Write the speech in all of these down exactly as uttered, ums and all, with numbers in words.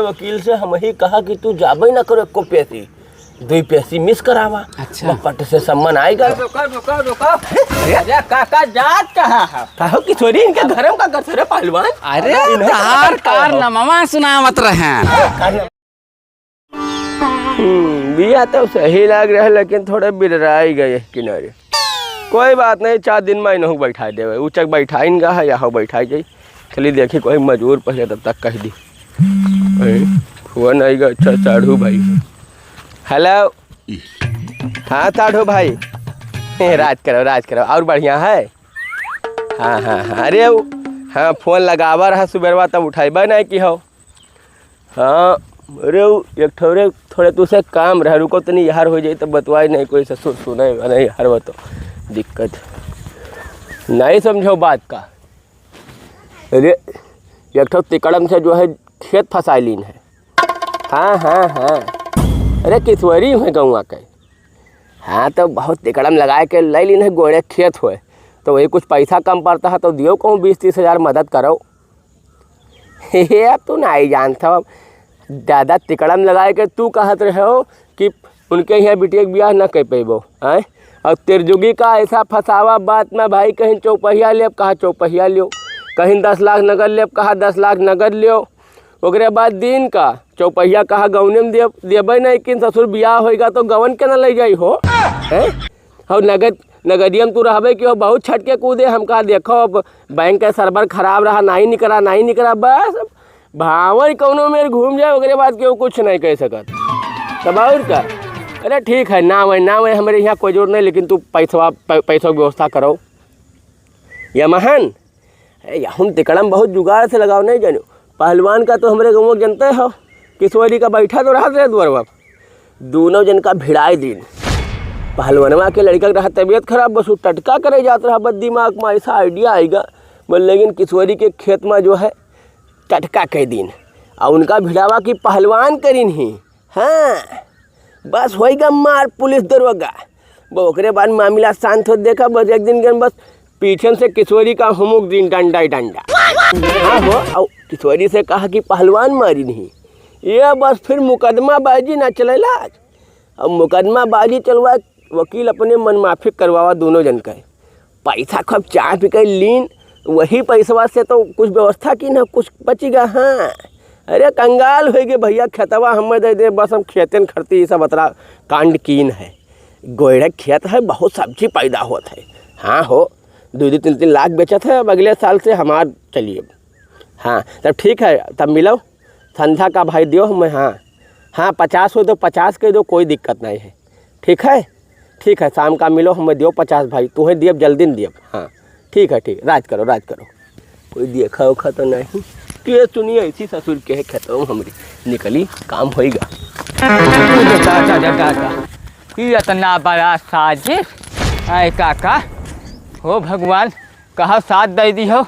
वकील से हमही कहा कि तू जाबे ना करो एको पेशी, दुई पेशी मिस करावा। अच्छा। मपट से सम्मन आइगा। रुको, रुको, रुको। अरे काका, जात कहाँ है? काहो कि छोरी इनके घर में का कर सरे पहलवान? अरे, इन्हें तहार का कर कारनामा सुनावत रहे। हम्म, बिया तो सही लाग रहा, लेकिन थोड़े बिड़राई गए किनारे। कोई बात नहीं, चार दिन में इन्हों बैठा देवे। उचक बैठाइन गा है, यहाँ बैठा जाई। चली देखी कोई मजूर पहिले तब तक कह दी। ए, फोन आइगा, अच्छा, साढ़ू भाई। हेलो। हाँ, साढ़ू भाई। राज करो, राज करो। और बढ़िया है? हाँ, हाँ, हाँ। अरे, उ, हाँ, फोन लगावा रहा सुबेरवा, तब उठाइबा नहीं की हो। हाँ, अरे, उ, एक ठो रे, थोड़े तुसे काम रहा, रुको तनी, यार हो जाई, तब बतवाई नहीं, कोई ससुर सुने, नहीं, यार, वो तो दिक्कत। नहीं समझो बात का। अरे, एक ठो तिकड़म से जो है खेत फंसाई लीन है। हाँ, हाँ, हाँ। अरे, किसवरी हुए गौवा के। हाँ, तो बहुत तिकड़म लगाए के ले लीन है, गोड़े खेत हुए। तो वही कुछ पैसा कम पड़ता है, तो दियो कहूँ बीस तीस हजार मदद करो। हे, अब तू नहीं जानता हो। दादा, तिकड़म लगाए के तू कहत रहे हो कि उनके यहाँ बिटिया के बियाह ना कर पैबो, हैं? और तेरजुगी का ऐसा फंसावा बात में भाई, कहीं चौपहिया लेब, कहा चौपहिया लियो, कहीं दस लाख नगद लेब, कहा दस लाख नगद लियो। ओकरे बाद दिन का चौपहिया कहा गौने में देब, देबे नहीं, किन ससुर बियाह होइगा तो गवन के ना ले जाई हो, हैं? और नगद, नगदिया में तू रहबे कि हो बहुत छटके कूदे, हम कहा देखो अब बैंक का server खराब रहा, नहीं निकला, नहीं निकला, बस भावन कौनो मेर घूम जाए, ओकरे बाद केहू कुछ नहीं कह सकत। तब और का? अरे ठीक है, ना वै, ना वै, हमरे यहाँ कोई जोर नहीं, लेकिन तू पैसवा, पै-, पैसों की व्यवस्था करो। या महन, ए, या हम तिकड़म बहुत जुगाड़ से लगाओ, नहीं जानो। पहलवान का तो हमरे गाँव के जनते हो, किसवरी का बैठा तो रहा रे दुआरवा। दोनों जन का भिड़ाई दीन। पहलवनवा के लड़का के रहा तबीयत खराब, बस उ टटका करे जात रहा, बस दिमाग में ऐसा idea आइगा, बोल, लेकिन किसवरी के खेत में जो है, टटका कह दीन। आ उनका भिड़ावा की पहलवान करीन ही। हाँ, बस होइगा मार पुलिस दरोगा। वो ओकरे बाद मामला शांत हो, देखा, बस एक दिन गन बस पीछन से किशोरी का हुमुक दीन डंडा ही डंडा। हाँ हो, और किशोरी से कहा कि पहलवान मारी नहीं। ये बस फिर मुकदमा बाजी ना चले लाग। अब मुकदमा बाजी चलवा, वकील अपने मन माफिक करवावा दोनों जन का। पैसा खूब चाह पी के लीन, वही पैसवा से तो कुछ व्यवस्था कीन है, कुछ बचिगा। हाँ, अरे कंगाल होइ गए भैया, खेतवा हमें दे दे, बस हम खेतन खरती, ये सब अतरा कांड कीन है। गोइड़े खेत है, बहुत सब्जी पैदा होत है। हाँ हो, दो दो तीन तीन लाख बेचत है, अब अगले साल से हमार चलिए। हाँ, तब ठीक है, तब मिलो। संध्या का भाई दियो हमें, हाँ। हाँ, पचास हो तो पचास के दो, कोई दिक्कत नहीं है। ठीक है? ठीक है, शाम का मिलो, हमें दियो पचास भाई, तुम्हें दियब, जल्दी न दियब। हाँ, ठीक है, ठीक, राज करो, राज करो। कोई देखा उखा तो नहीं? के सुनिए, इसी ससुर के है खेतों हमरी, निकली, काम होइगा। का, का, का, का, का? की इतना बड़ा साजिश? आए काका, हो भगवान, कहो साथ दे दी हो,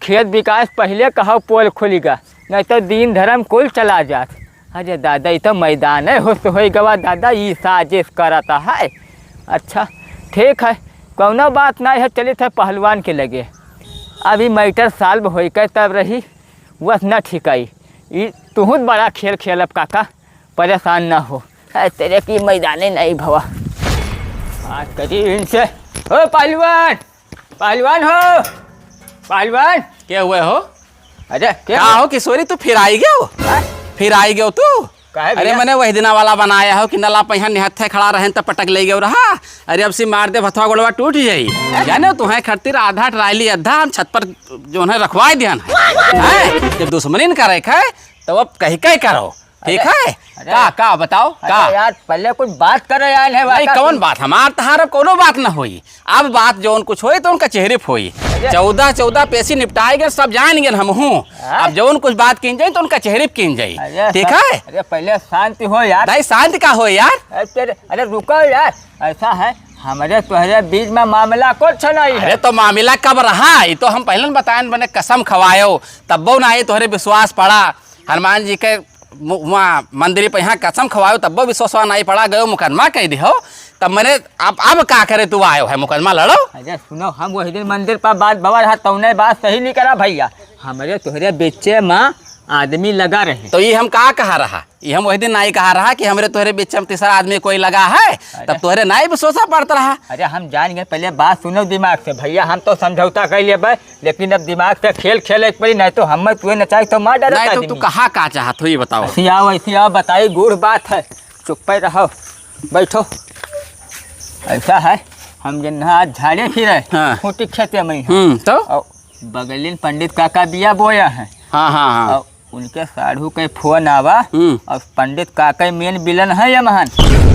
खेत विकास पहिले कहो पोल खुलिगा, नहीं तो दीन धर्म कुल चला जात। अरे दादा, ई तो मैदान है, होश होई गवा दादा, ई साजिश करत है। अच्छा, ठीक है, कौनो बात नहीं है, चलित है पहलवान के लगे। अभी matter solve होई के तब रही, वस न ठिकाई। ई तुहुत बड़ा खेल खेलब काका, परेशान न हो। है तेरे की मैदाने नहीं भवा। बात करी इनसे। ओ पहलवान, पहलवान हो, पहलवान। क्या हुआ हो? अरे, क्या का हुआ? हो किशोरी, तू फिर आई गयो? हाँ? फिर आई गयो तू? काहे अरे, भैया? मने वही दिना वाला बनाया हो कि नला पहिया निहत्थे खड़ा रहेन त पटक ले गयो रहा। अरे, अब सी मार दे, भथवा गोड़वा टूट जाई। हैं? जाने, तुम्हें खातिर आधा ट्राली अद्धा हम छत पर जो है रखवाए दिहन है। हैं? जब दुश्मनी न करे खाए, तब अब कही कही करो। ठीक अरे, है? अरे, का, का बताओ, अरे का? यार, पहले कुछ बात करो यार, है नहीं, बात कौन की बात? हमार तहार अब कौनो बात न होई। अब बात जौन कुछ होई तो उनका चेहरे पे होई। अरे। चौदह, चौदह पेशी निपटाए गए, सब जान गए हम हूँ। हाँ? अब जौन कुछ बात कीन जाई तो उनका चेहरे पे कीन जाई। अरे ठीक सब-, है? अरे पहले शांति हो यार। नहीं, शांति का हो यार? अरे तेरे, अरे रुको यार, ऐसा है, हमारे तोहरे बीच में मामला कुछ नहीं है। अरे तो मामला कब रहा? ये तो हम पहले न बताएन, मने कसम खवायो, तब्बो ना ये तोहरे विश्वास पड़ा। हनुमान जी के मु-, वहाँ मंदिर पे यहाँ कसम खवायो, तब्बो विश्वासवा नहीं पड़ा, गयो मुकदमा कह दिहो। तब मने अब, अब का करे तू आयो है, मुकदमा लड़ो? अरे सुनो, हम वही दिन मंदिर पर बात बवा रहा, तौने बात सही नहीं करा भैया। हमरे तोहरे बेचे माँ आदमी लगा रहे। तो ये हम का कहा रहा? ये हम वही दिन नाई कहा रहा कि हमरे तोहरे बीच में तीसरा आदमी कोई लगा है, अरे। तब तोहरे नाई विश्वासा पड़त रहा। अरे हम जान गए, पहले बात सुनो दिमाग से भैया, हम तो समझौता कर लेबे, लेकिन अब दिमाग से खेल खेले के पड़ी, नहीं तो हम तुहे नचाई तो मार डालत नहीं तो तू आदमी। कहा का चाहत हो, ये बताओ। ऐसी आओ, ऐसी आओ, बताई, गूढ़ बात है, चुप्पे रहो, बैठो। ऐसा है, हम जन्ना आज झाड़े फिरे, हाँ। खूंटी खेते में हैं। हम्म, तो? और बगलिन पंडित काका बिया बोया है। हाँ, हाँ, हाँ। और उनके साढ़ू के फोन आवा, हम्म। और पंडित काका मेन विलन है ये महान।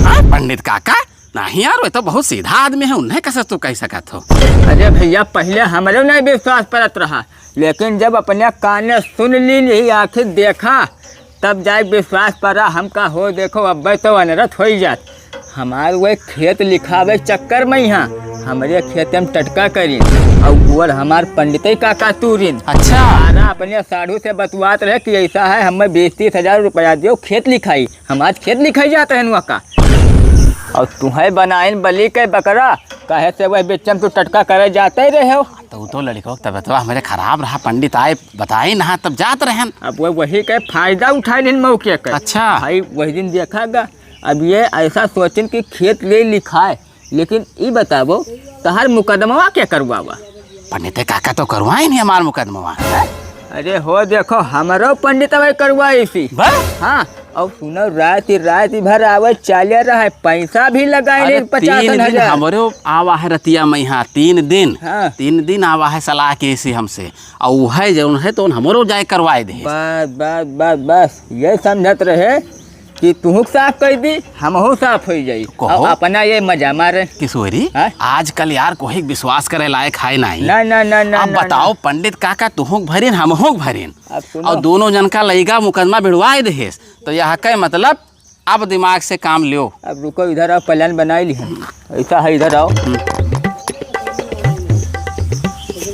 हाँ, पंडित काका? नहीं यार, वो तो बहुत सीधा आदमी है, उन्हें कैसे तू कह सकत हो? अरे भैया, पहले हमरे नहीं विश्वास परत रहा, लेकिन जब अपने काने सुन ली, यही आँखी देखा, तब जाए विश्वास पड़ा हमका। हो देखो, अब्बे तो अनरथ होई जात। हमार वह खेत लिखावे चक्कर में यहाँ हमरे खेत में टटका करीन, और गोड़ हमार पंडिते काका तूरीन। अच्छा। सारा अपने साढ़ू से बतुआत रहे कि ऐसा है, हमें बीस तीस हजार रुपया दियो, खेत लिखाई। हम आज खेत लिखाई जात रहन वहाँ का। और तुहें बनाइन बलि के बकरा, कहे से वह बिच्चम तू टटका करे जाते ही रहे हो। तो वो तो लड़को तब तो हमारे खराब रहा, पंडित आए बताई ना, तब जात रहन। अब वह वही के फायदा उठा लेन मौके के। अच्छा। भाई वही दिन देखा गा, अब ये ऐसा सोचिन कि खेत ले लिखाए, लेकिन ई बताबो, तहार मुकदमवा के करवावा? पंडित काका तो करवाइन ही हमार मुकदमवा। अरे हो देखो, हमरो पंडित अबे करवाई सी। बस? हाँ, और सुनो, रात ही, रात ही भर आवे, चाले रहे, पैसा भी लगाए अरे, ले पचास हजार। हमरो आवा है रतिया में यहाँ, तीन दिन, हाँ। तीन दिन आवा है सलाह के इसी हमसे, और वो है जौन है तो हमरो जाए करवाए दे। बस, बस, बस, बस, ये समझत रहे कि तुहूँ साफ कर दी, हमहू साफ हो जाई। कहो। अब अपना ये मजा मारे। किशोरी, हाँ? आजकल यार कोई विश्वास करे लायक है नहीं। ना, ना, ना, ना, अब ना, बताओ ना। पंडित काका तुहूँ भरिन, हमहूँ भरिन। अब सुनो। और दोनों जन का लइगा मुकदमा भिड़वाए देहेस, तो यह के मतलब अब दिमाग से काम लियो। अब रुको, इधर आओ, plan बनाई ली हम। ऐसा है, इधर आओ। हम्म।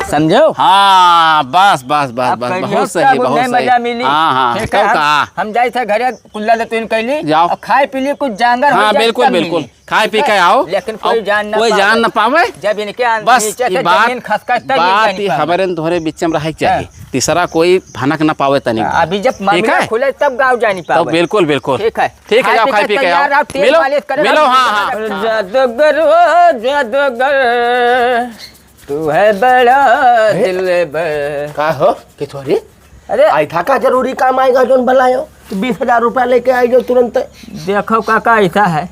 समझो? हाँ, बस, बस, बस, अब बस, कहियो बहुत सही, तब बहुत नहीं सही। मजा मिली। हाँ, हाँ, ठीक है, तब हम, का? हम जाए थे घरे, कुल्ला ले तुम कैली, जाओ। और खाए पी ली, कुछ जांगर हो हाँ, जाए, बिल्कुल, तब बिल्कुल। मिली। खाए पी ठीक है? के आओ। लेकिन कोई और जान ना कोई पावे। जान ना पावे। जब इनके आन-, बस नीचे ये से बात, जमीन खसकत तक बात नहीं ये बनी पावे। हमरे तोहरे बीच में रहे के चाहिए। हाँ। तीसरा कोई भनक ना पावे तनिक। हाँ, अभी जब ठीक मामला है? खुले तब गाँव जानी तो पावे। बिल्कुल, बिल्कुल। ठीक है। ठीक है, खाए जाओ, पी खाए के पी के तैयार आओ। आओ, तेल मिलो, मालिश करे मिलो, रहो। हाँ, हाँ। जादूगर, ओ जादूगर, तू है बड़ा अरे? दिलबर। का हो, किशोरी? अरे। आई था का जरूरी काम आएगा जोन बुलायो? तो बीस हजार रुपया लेके आई जो तुरंत। देखो काका, ऐसा है,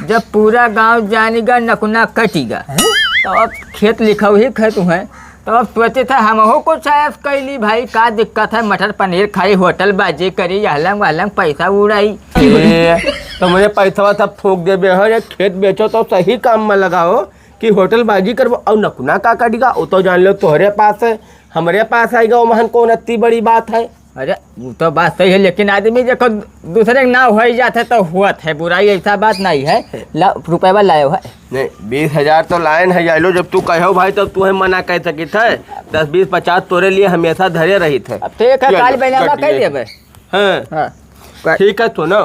जब पूरा गांव जानेगा, नकुना कटेगा। हैं? तो अब खेत लिखा हुई खेत है, तो अब सोचे थे हमहू कुछ ऐस कैली भाई, का दिक्कत है, मटर पनीर खाई, होटल बाजी करी, यहलंग वहलंग पैसा उड़ाई। ए, तो मुझे पैसा सब फूंक देबे हो, ये खेत बेचो तो सही काम में लगाओ कि होटल बाजी करबो। और नकुना का कटेगा, वो तो जान लो तोहरे पास है, हमरे पास आएगा, वो महन कौन अत्ती बड़ी बात है। अरे, वो तो बात सही है, लेकिन आदमी देखो दूसरे के नाव हो ही जाते तो हुआ है, बुराई ऐसा बात नहीं है। ला, रुपया लायो है। नहीं, बीस हजार तो लायन है, जाइलो, जब तू कहो भाई, तब तू है मना कह सकित है। दस, बीस, पचास तोरे लिए हमेशा धरे रही थे। अब ठीक है, ये काल लो, बेला कट कह लिए। देबे। हाँ। हाँ। ठीक है, सुनो,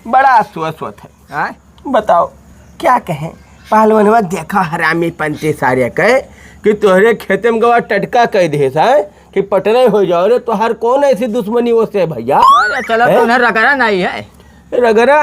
बड़ा अफसोस होत है। हाँ? बताओ, क्या कहें? पहलवानवा देखा हरामी पंती सारे के कि तोहरे खेते में गवा टटका कह दे सा कि पटरे हो जाओ रे, तोहार कौन ऐसी दुश्मनी वो से भैया? अरे चलो, हैं? तो उन्हें रगड़ा नहीं है। रगड़ा?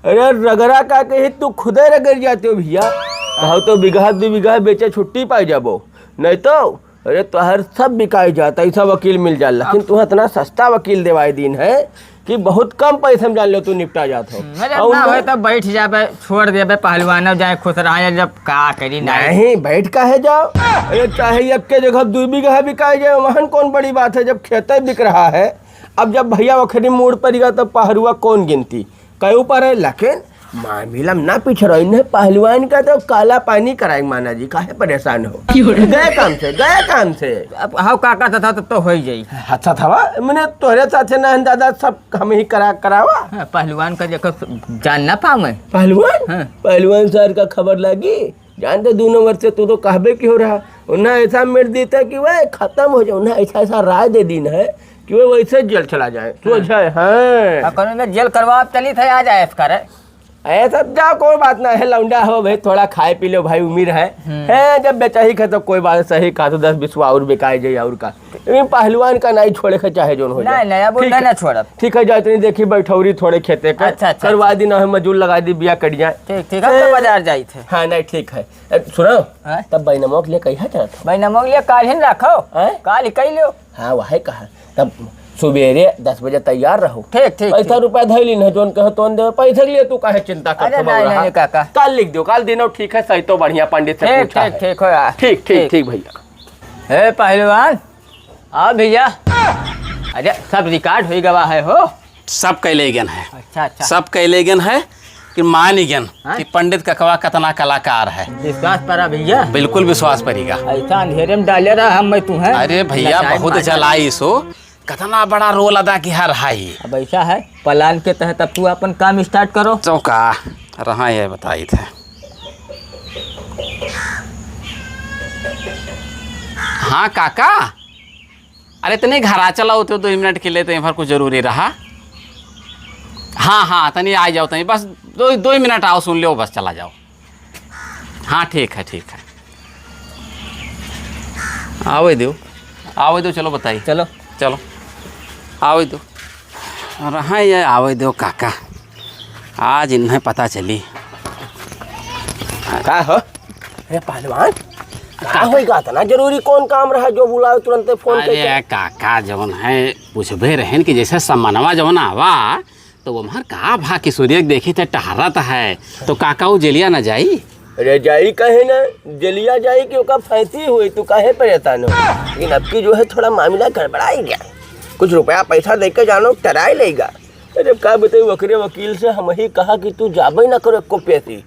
अरे रगड़ा का कही, तू खुदे रगड़ जाते हो भैया। कहो तो बीघा दो बीघा बेचे छुट्टी पाई जाबो, नहीं तो अरे तोहर सब बिकाई जाता, ऐसा वकील मिल जाल, लेकिन अब तू इतना सस्ता वकील देवाई दीन है कि बहुत कम पैसे में जान लो तू निपटा जात हो। अरे और ना उनको होए तो बैठ जाबे, छोड़ देबे, पहलवान जाए खुश रहा, जब का करी ना। नहीं, बैठ काहे जाओ? अरे चाहे एक के जगह दो बीघा बिकाई जाए, वहन कौन बड़ी बात है जब खेते बिक रहा है। अब जब भैया वखरी मूड़ पर गया तब पहरुआ कौन गिनती? कई ऊपर है, लेकिन मामिला में ना पीछे रहो, इन्हें पहलवान का तो काला पानी कराए माना जी, काहे परेशान हो? क्यों रे? गए काम से, गए काम से। अब हाउ काका था, था, तब तो हो ही जाई। अच्छा था वा, मैंने तोहरे साथे ना है दादा, सब हम ही करा, करावा। हाँ, पहलवान का देखो जान ना पावे। पहलवान? हाँ। पहलवान सर का खबर लागी, जानते दोनों वर्ष से तू तो कहबे की हो रहा, उन्हें ऐसा मेर देता कि वह खत्म हो जाए, उन्हें ऐसा, ऐसा राय दे दीन है कि वह वैसे जेल चला जाए। सोच है, हाँ। हाँ, कौनो में जेल करवा, अब चली थे, आ जाए इसका रे। ए, सब जाओ, कोई बात ना है, लौंडा हो भाई, थोड़ा खाए पी लो भाई, उम्र है। हम्म। है, जब बेचा ही खे तो कोई बात, सही कहा तो दस बीस और बिकाए जाए और का। लेकिन पहलवान का नहीं छोड़े के चाहे जोन हो जाए। नहीं, नहीं, अब ठीक उन्हें है। ना छोड़ब। ठीक है, जाओ इतनी देखी बैठौरी थोड़े खेते का। अच्छा, अच्छा, करवा अच्छा। दी ना, हम मजूर लगा दी, बिया कट जाए। ठीक, ठीक, हम तो ए, बाजार जाई थे। हाँ, नहीं, ठीक है। ए, सुनो, हाँ? तब बैनमो के लिए कही है चलत हो? बैनमो के लिए काल ही रखो। हैं? काल ही कही लो। हाँ, वही कहा। तब सुबेरे दस बजे तैयार रहो। ठीक, ठीक, पैसा ठीक। रुपया धइली न, जोन कहो तोन दे। पैसा के लिए तू काहे चिंता करत अरे हो नहीं, बउरा? नहीं, काका। काल लिख दो, काल दिनो ठीक है, सही तो बढ़िया पंडित से ठीक, पूछा ठीक, है। ठीक हो यार। ठीक, ठीक, ठीक। ठीक भैया। ए पहलवान, आओ भैया। अरे सब रिकॉर्ड हो गवा है हो। सब कैले गन है। अच्छा, अच्छा। सब कैले गन है कि मान गन हाँ? कि पंडित ककवा कतना कलाकार है। विश्वास परा भैया। बिल्कुल विश्वास परिगा। ऐसा अंधेरे में डाले रहा हम मैं तुम्हें। अरे भैया, नचाए बहुत मार जलाई सो। कतना बड़ा रोल अदा किहा रहा ही। अब ऐसा है, प्लान के तहत अब तू अपन काम स्टार्ट करो। तो का रहा है बताई थे। हाँ काका, अरे तनी घरा चला होते दो मिनट के लिए, तो यहाँ पर कुछ जरूरी रहा। हाँ हाँ, तनी आ जाओ, तनी बस दो दो मिनट आओ, सुन लो, बस चला जाओ। हाँ ठीक है, ठीक है। आवे दो, आवे दो, चलो बताई। चलो। चलो, आवे दो। अरे हाँ, ये आवे दो काका, आज इन्हें पता चली। का हो? अरे पहलवान, का होइगा? इतना जरूरी कौन काम रहा जो बुलाओ तुरंते फोन अरे करके? काका, जवन है पूछबे रहन कि जैसे समनवा जवन आवा, तो वो हमार का भा किशोरिया के देखी थे टहरत है, तो काका वो जेलिया ना जाई? अरे जाई कहे ना, जेलिया जाई कि ओका फांसी हुई, तू काहे परेशान हो? लेकिन अब की जो है थोड़ा मामला गड़बड़ाई गया, कुछ रुपया पैसा देके जानो टराई लेगा। अरे का बताई, ओकरे वकील से हम ही कहा कि तू जाबे ना करो एको पेशी,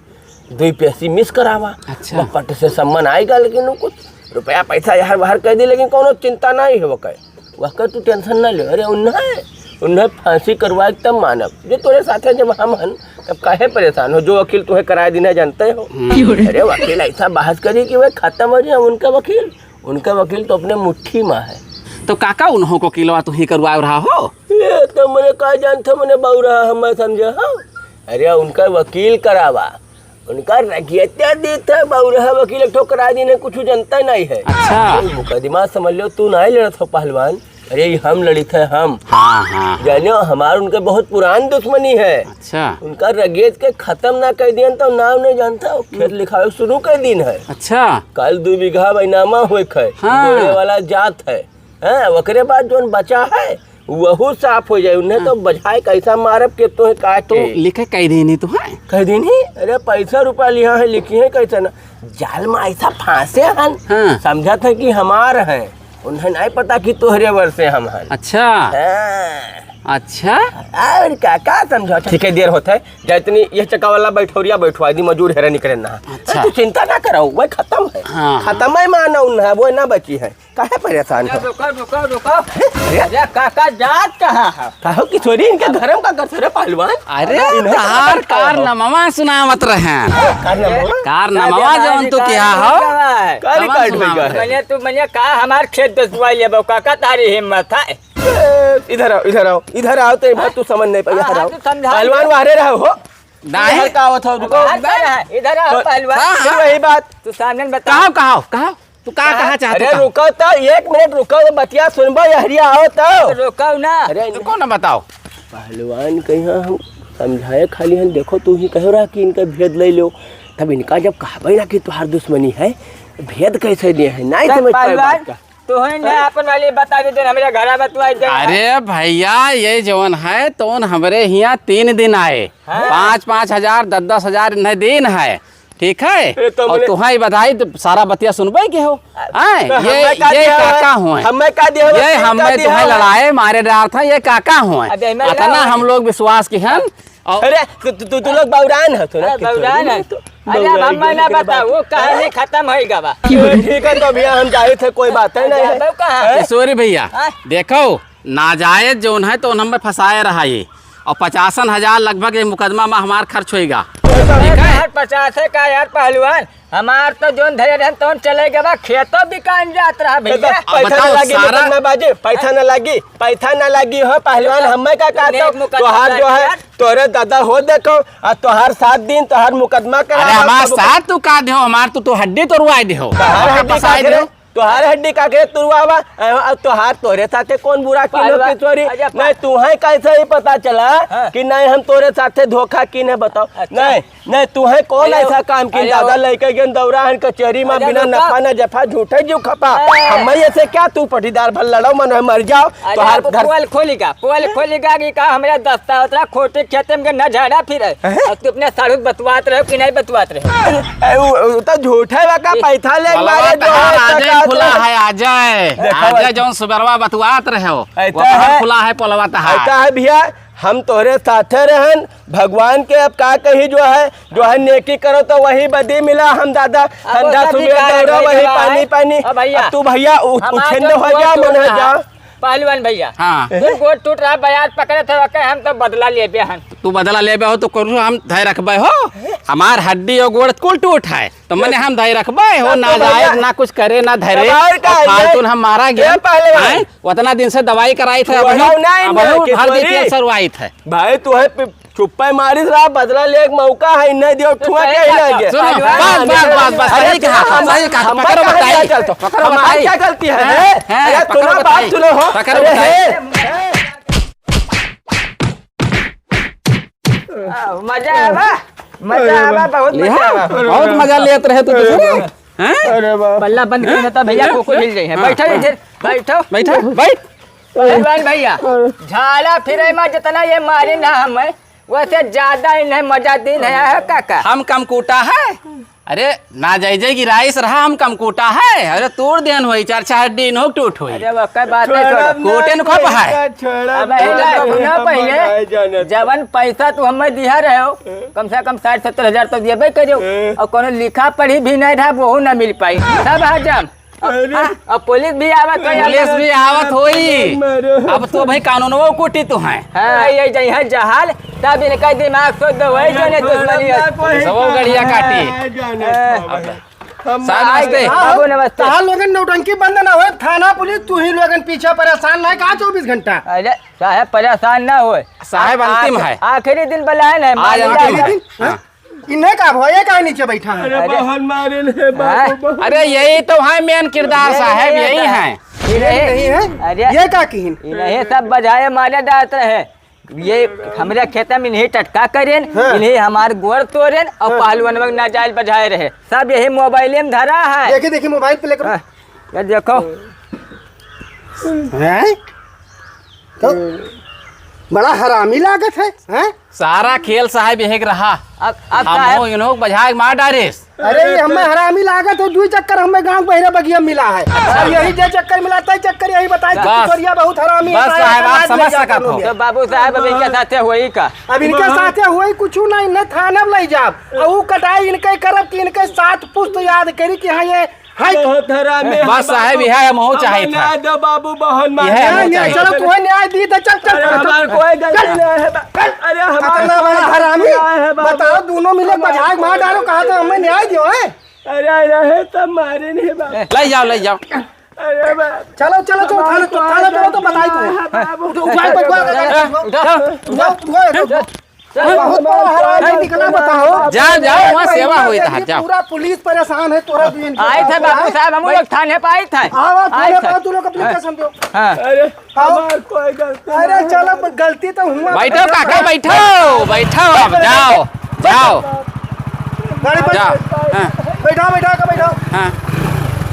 दुई पेशी मिस करावा। अच्छा। वो पट से सम्मन आएगा, लेकिन वो कुछ रुपया पैसा यहाँ बाहर कर दी, लेकिन कोनो चिंता नहीं है ओकर। वह कह, "तू टेंशन ना ले, अरे उन्हें, उन्हें फांसी करवाए तब मानब, जो तोरे साथे जब हम हन, तब काहे परेशान हो, जो वकील तुहे कराए दिन है जानते हो।" हम्म। अरे वकील ऐसा बहस करी कि वह खत्म हो जाए उनका वकील, उनका वकील तो अपने मुट्ठी में है। तो काका उन्हों को किलवा तू ही करवा रहा हो? ये तो मने का जानते, मने बाऊ रहा हम, मैं समझे हो। अरे उनका वकील करावा, उनका रगियत्या देत है, बउरहा वकील एक ठो करा दिन है, कुछ जनता नहीं है। अच्छा। ये मुकदमा समझ लो, तू नहीं लड़त हो पहलवान, अरे ये हम लड़ित है, हम। हाँ, हाँ, हाँ। जानो, हमार उनके बहुत पुरान दुश्मनी है। अच्छा। उनका रगियत के खत्म ना कर दियन तो नाम नहीं जानता, खेत लिखावे शुरू कर दिन है। अच्छा। कल दो बीघा बैनामा हुए खे, हाँ। बोले वाला जात है। हाँ, ओकरे बाद जोन बचा है, वहू साफ हो जाए। उन्हें तो हाँ। बजाय कैसा मारब के तोहे काटे। तो लिखे कह देनी तो है। कह देनी? अरे पैसा रुपया लिहा है, लिखी है कैसे ना। जाल में ऐसा फांसे हन, हाँ। समझत है कि हमार हैं, उन्हें नहीं पता कि तोहरे वर से हम हन। अच्छा। हाँ। अच्छा। और का, का समझो? ठीक है, देर होत है, जा इतनी ये चक्का वाला बैठौरिया बैठवा दी, मजूर हेरे निकरे ना। अच्छा। तू चिंता ना करो, वह खत्म है। हाँ, हाँ। खत्म है, माना उन्हें, वो ना बची है। काहे परेशान हो? रुको, रुको, रुको। अरे? अरे, काका जात कहाँ है? काहो कि छोरी इनके घर में का करते रे पहलवान? अरे, इन्हें का कार, करते हो? कारनामा सुनावत रहे। कारनामा? कारनामा अरे, जवन तू कार कहा हो? निकला है। का तवन रिकॉर्ड में सुनावत गया है? रहे। मने तू, मने का हमार खेत दसवाई लेबो, काका तारी हिम्मत है? ए, इधर आओ, इधर आओ, इधर आओ, तेरी बात तू समझ नहीं पाई, हाँ, इधर हाँ, आओ। तू समझा पहलवान दे। बाहरे रहो, हो। नहीं। इधर का आवत हो, रुको। बाहर का रहा? इधर आओ, हाँ, पहलवान। हाँ, फिर हाँ। वही बात। तू सामने बता। कहाँ, कहाँ, कहाँ? तू का कहा चाहत अरे हो? रुको तो, एक मिनट रुको, बतिया सुनबो, यहरिया आओ तो। रुको ना। अरे रुको ना, बताओ। पहलवान कहिया हम समझाए खाली हन, देखो तू ही कहो रहा कि इनका भेद ले लो, तब इनका जब कहबे ना कि तुहार दुश्मनी है, भेद कैसे दिए है, नहीं समझ पाए पहलवान, बात का। तू ही ना अपन वाली बता दे, तो हमारे घर बतवाई दे। अरे भैया, ये जवन है, तोन हमरे हियाँ तीन दिन आए, हाँ। पाँच पाँच हजार, दस दस हजार इन्हें दिन है। ठीक है? ए, तो और मने तुहाई बधाई, तो सारा बतिया सुनबे के हो। हैं? तो ये, हमें का ये दिया काका है? हुए। हमें का दिया है? ये वकील का हमें दिया तुम्हें है? लड़ाए मारे डार था, ये काका हुए। अबे, मैं अतना लड़ाऊँ। हम लोग विश्वास की हैं। और अरे, तू, तू, तू, तू लोग बौरान है, तो ना अरे, कि बौरान थोड़ी है। ना तो अरे, अब बौरान हम के ना लेके बताओ, बात। वो कहानी खत्म हो गवा। ठीक है, तो भैया हम जाए थे, कोई बात है नहीं है। जाबो कहाँ? हैं? किशोरी भैया, हाँ? देखो, नाजायज जौन है, तो हमें फंसाए रहा ये। और पचासन हजार लगभग ये मुकदमा मा हमार खर्च होइगा। ठीक है? यार, पचासे का यार पहलवान, हमार तो जोन धरे रहन तोन चले गवा, खेतो बिकान जात रहा भैया। पैसा अब बताओ, ना लागी, सारा मुकदमा बाजी, पैसा ना लागी, पैसा ना लागी हो पहलवान, हमें का कहता नेक हूँ? मुकदमा तोहार जो है, यार। तोरे दादा हो देखो, आ तोहार सात दिन तोहार मुकदमा करा अरे रहा, हमार तब साथ तू का देहो, हमार तू, तू हड्डी तोड़वाए देहो, तोहार हड्डी पसाए का देहो। तोहार हड्डी का के तुरवावा, अ, अ, तोहार, तोरे साथे कौन बुरा किनो पहलवान, की चोरी? अच्छा, नहीं, तुहे कैसे ही पता चला हाँ। कि नहीं हम तोरे साथे धोखा किने, बताओ। अच्छा। नहीं, नहीं, तुहे कौन अरे, ऐसा काम किन अरे, दादा, ओ- लइके गेन दौरा हन कचेरी मा, अरे, बिना रुका। नफा ना जफा, झूठे जीव खपा। अरे। हम ऐसे क्या तू पटीदार भल लड़ो, मन है मर जाओ, अरे, तोहार आपको घर पोल खोली का, पोल खोली का कि का हमरा दस्ता उतरा खोटे खेते में के न झाड़ा फिरे। हैं? अब तू अपने साढ़ू बतवात रहो कि नहीं बतवात रहो? ए, उ, उ तो झूठे बा का, ए, पैसा ले पोलवा मारे जो तहार है, आजय टका खुला तो है, आजय। देखो आजय भाई। जौन सुबेरवा बतवात रहे हो, ऐसा वो तहार है। खुला है पोलवा तहार। ऐसा है भैया, हम तोरे साथे रहन, भगवान के अब का कही जो है, जो है नेकी करो तो वही बदी मिला। हम दादा अब ठंडा वो सभी सुबह का दौड़ा है वही भैया? पानी पानी। अब भैया, अब तू भैया उ-, हमार उछिंद जो हो गोड़ जा, टूट मन हो रहा, जा। पहलवान भैया, हाँ। तू गोड़ टूट रहा, बयार पकड़े थे, ओके, हम तो बदला लेबे हन। तू बदला लेबे हो तो करू हम धै रखबे हो। हमार हड्डी और गोड़ कुल टूट है, तो मने हम धै रखबे हो, अब ना तो भैया, जाए, ना कुछ करे, ना धरे, अब और का और फालतू है? हम मारा ये गया। पहलवान। हैं? उतना दिन से दवाई कराई थे, अब छोड़ो हम, नहीं अब ना, हम हर किशोरी। दिन सरवाइत है। भाई, तू है पि-, चुप्पे मारिस रहा, बदला ले एक मौका है, नहीं दियो, तो ठुआ सही के ही कहा, नहीं गया। सुनो, हाँ, बस, बस, बस, बस, अरे, सही कहा, हम, सही कहा, हम पकड़ो कहाँ बताई। गया चल तो? पकड़ो हम बताई। क्या गलती है, हैं? हैं? हैं? अरे, पकड़ो सुनो, बात बताई। सुनो हो। पकड़ो अरे, बताई। हैं? आ, मजा आवा, मजा अरे आवा, वाह। बहुत मजा लिहा, आवा। बहुत मजा लेत रहे तू अरे दूसरे। वाह। हैं? अरे वाह। पल्ला बंद कर देता भैया, हैं? को, को हिल जाए हैं। हाँ, बैठो हाँ। इधर, बैठो। बैठो, बैठ। पहलवान भैया, झाड़ा फिरे मा जितना ये मारे ना हमें, वैसे ज्यादा इन्हें मजा दिन है, है काका? हम कमकूटा है? अरे, ना जाई जाई गिराइस रहा, हम कमकूटा है? अरे, तोड़ देन होई, चार चार दिन हो टूट होई। अरे, वो का बात है, छोड़ो। कोटेन खप है। छोड़ो, अब है ना, छोड़ो, सुनो हम पहले, नहीं जानत। जवन पैसा तू हमें दिया रहे हो, कम से कम साठ सत्तर हजार तो देबे करियो। ए। और कोनो लिखा पढ़ी भी नहीं रहा, वो ना मिल पाई। सब हजम। अरे। हाँ, अब पुलिस भी आवत होई, पुलिस भी आवत होई। मारो। अब तो भाई कानूनवो कूटी तो हैं। हाँ, ये जइहै जहाल, तब इनका दिमाग शुद्ध होई, अरे, जने दुश्मनी है। सब गड़िया काटी। जाने अब बाबा। हम साहब, आए नमस्ते। हाँ, बाबू, नमस्ते। तहार लोगन नौटंकी बंद ना होए, थाना पुलिस तू ही लोगन पीछे परेशान ना है, कहाँ चौबीस घंटा? अरे, साहब परेशान ना होए। साहब आ-, अंतिम आख-, है। आखिरी दिन बुलाए ना, आज मालिक आखिरी आखिरी दिन? दिन? हाँ। हाँ। इन्हें का भवा, ये काहे नीचे बैठा है? अरे अरे। बहन मारे ने बाबू, हाँ? बहन। अरे यही तो है main किरदार ये साहब, नहीं यही है। है। ये नहीं है? अरे। ये का किहिन? इन्हें सब बजाए मारे जात रहे। ये हमरे खेते में इन्हें टटका करेन, हाँ। इन्हें हमार गोड़ तोड़ेन और हाँ। पहलवान में नाजायज बजाए रहे। सब यही मोबाइले में धरा है। देखिए, देखिए, मोबाइल पे लेकर। हाँ। ये देखो। हैं? तो बड़ा हरामी लागत है, हैं? सारा खेल साहब यही के रहा। अब, अब हम साहब हो इन्हों के बजाए के मार डारेस। अरे, ये हमें हरामी लागत हो, दुई चक्कर हमें गांव बहिरा बगिया मिला है। अच्छा। अब यही जे चक्कर मिला, तई चक्कर यही बताए कि बस। पिछोरिया बहुत हरामी बस है, साहब, आप आज समझ ले जाता सकत हो। लोग। तो बाबू साहब, अब इनके साथे होई का? अब इनके साथे होई कुछ ना, इन्हें थाना में ले जाब। और वो कटाई इनके करब कि इनके सात पुस्त याद करी कि हाँ, ये हाय। बहुत हरामी बस है साहेब, बाबू। यह हमहू चाहे हमें था। न्याय दो बाबू, बहुत मार यह दिया। हमहू न्याय, चाहे चलो, था। तुम्हें न्याय दी तो चल, चल, अरे, चल, हमार चल, कोई गलती चल। नहीं है बा-, अरे, हमार हमारा कोई हरामी। न्याय है बाबू। बताओ, दोनों मिले हमार बजाए मार डालो, कहा था हमें न्याय दियो, हैं? अरे, रहे तो मारे नहीं बाबू। ले जाओ, ले जाओ। अरे बा-, चलो, चलो, चलो, हमार थाने, कोई थाने चलो तो गलती बताई नहीं है तुम्हें। बाबू। उठो, उठो, उठो, उठो, उठो, उठो, उठो, उठो, उठो। बहुत बड़ा हरामी निकला, बताओ। जाओ, जाओ, वहाँ सेवा होई तहार, जाओ। पूरा पुलिस परेशान है तोरा दिन के। आए थे बाबू साहब, हम लोग थाने पे आए थे। आओ, आओ, आए थाने थे। पे आओ, तू लोग application दो। हाँ। अरे, आओ। हमार कोई गलती नहीं है। अरे, चलो, पर गलती तो हुआ। बैठो काका, बैठो, बैठो, अब जाओ, जाओ। गाड़ी पर। जा। हाँ। बैठाओ, बैठाओ, बैठाओ। हाँ।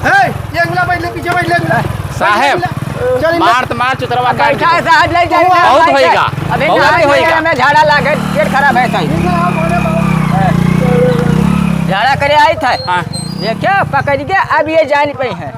हे, ये अगला बैठ ले, पीछे बैठ ले, अगला। साहेब, चल, इधर। मार तो मार, चुतरवा काट बैठा है दे। साहब, ले जाइए, बहुत बैठा है। होएगा, अबे बहुत ना, आगे होएगा। हमें झाड़ा लागे, पेट खराब है सही। झाड़ा करे आई था। हाँ। ये क्या पकड़ के अब ये जान पे है।